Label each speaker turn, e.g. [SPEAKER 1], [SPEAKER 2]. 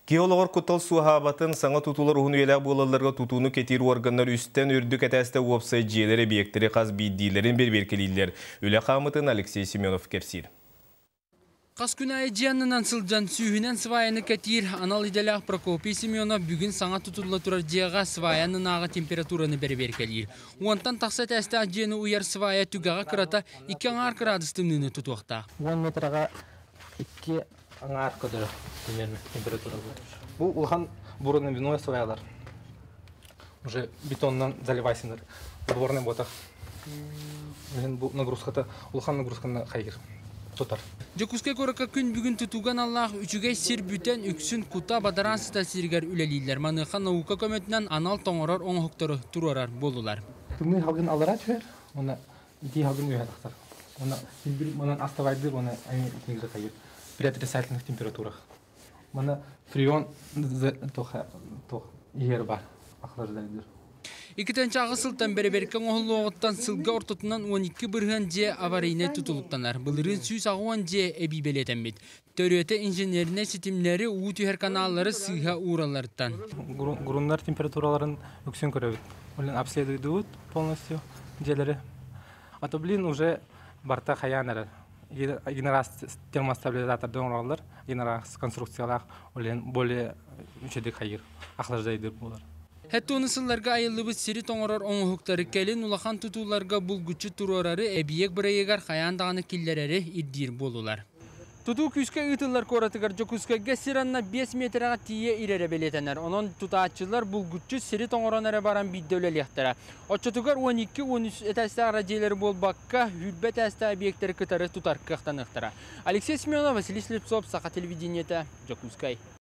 [SPEAKER 1] Киһи олоҕор куттал суоһаабатын, саҥа тутуулар уһун үйэлээх буолалларыгар тутууну кэтиир уорганнар үстэн үрдүк этээстээх уопсай дьиэлэр, эбийиэктэри хас биирдиилэрин бэрэбиэркэлииллэр. Үлэ хаамыытын Алексей Семенов кэпсиир.
[SPEAKER 2] Хас күн аайы дьиэ аннынан сылдьан сүүһүнэн сваяны кэтиир анал идэлээх Прокопий Семенов бүгүн саҥа тутулла турар дьиэҕэ свая аннынааҕы температураны бэрэбиэркэлиир. Уонтан тахса этээстээх дьиэни уйар свая түгэҕэ кырата 2 аҥаар кыраадыс тымныыны тутуохтаах.
[SPEAKER 3] 10 метраҕа 2 аҥаар көдөрө примерно температура будет. Бу улахан буронабиной сваялар. Уже бетоннан заливайсынар. Подборный ботах. Бу нагрузката улахан нагрузканы хайгыр тутар.
[SPEAKER 2] Дьокуускай куоракка күн бүгүн тутууга аналлаах үчүгэй сир бүтэн үксүн кута бадараан сытар сиригэр үлэлииллэр. Маныаха наука көмөтүнэн анал тоҥорор оҥоһуктары туруорар буоллулар.
[SPEAKER 3] Тымныы халгын аллара түһэр, уонна итии халгын үөһэ тахсар. Уонна силбир манан астабайдыыр, уонна итинигэр хайыр при отрицательных температурах. Мана фреон туох иһэр бар охлаждайдыр.
[SPEAKER 2] 2008 сылтан бэрэбиэркэ оҥоһуллуоҕуттан сылга ортотунан 12% дьиэ аварийнай тутулуктанар. Былырыын 160 дьиэ эбии бэлиэтэммит. Төрүөтэ инженернэй ситимнэри, уу түһэр каналлары сыыһа ууралларыттан.
[SPEAKER 3] Груннар температураларын үксүн көрөбүт. Блин, обследуйдубут полностью дьиэлэри. А то, блин, уже барта хайаан эрэр. Один раз термостабилизаторды оҥороллор, один раз конструкциялаах, олен более үчүгэй хайыр, охлаждайдыр буолар.
[SPEAKER 2] Хэттуону сылларга айыллыбыт сири тоҥорор оҥоһуктары кэлин улахан тутууларга булгуччу туруорары эбийиэк бырайыагар хайаан даҕаны киллэрэри ирдиир буоллулар. Тутуу күүскэ ыытыллар куоратыгар Дьокуускайга сир анна 5 миэтэрэҕэ тиийэ ирэрэ бэлиэтэнэр. Онон тутааччылар булгуччу сири тоҥорон эрэ баран биирдэ үлэлиэхтэрэ. Оччотугар 12-13 этээстээх дьиэлэри буолбакка, 20 этээстээх объектэри кытары тутар кыахтаныахтара. Алексей Семенов, Василий Слепцов, Саха телевидениета, Дьокуускай.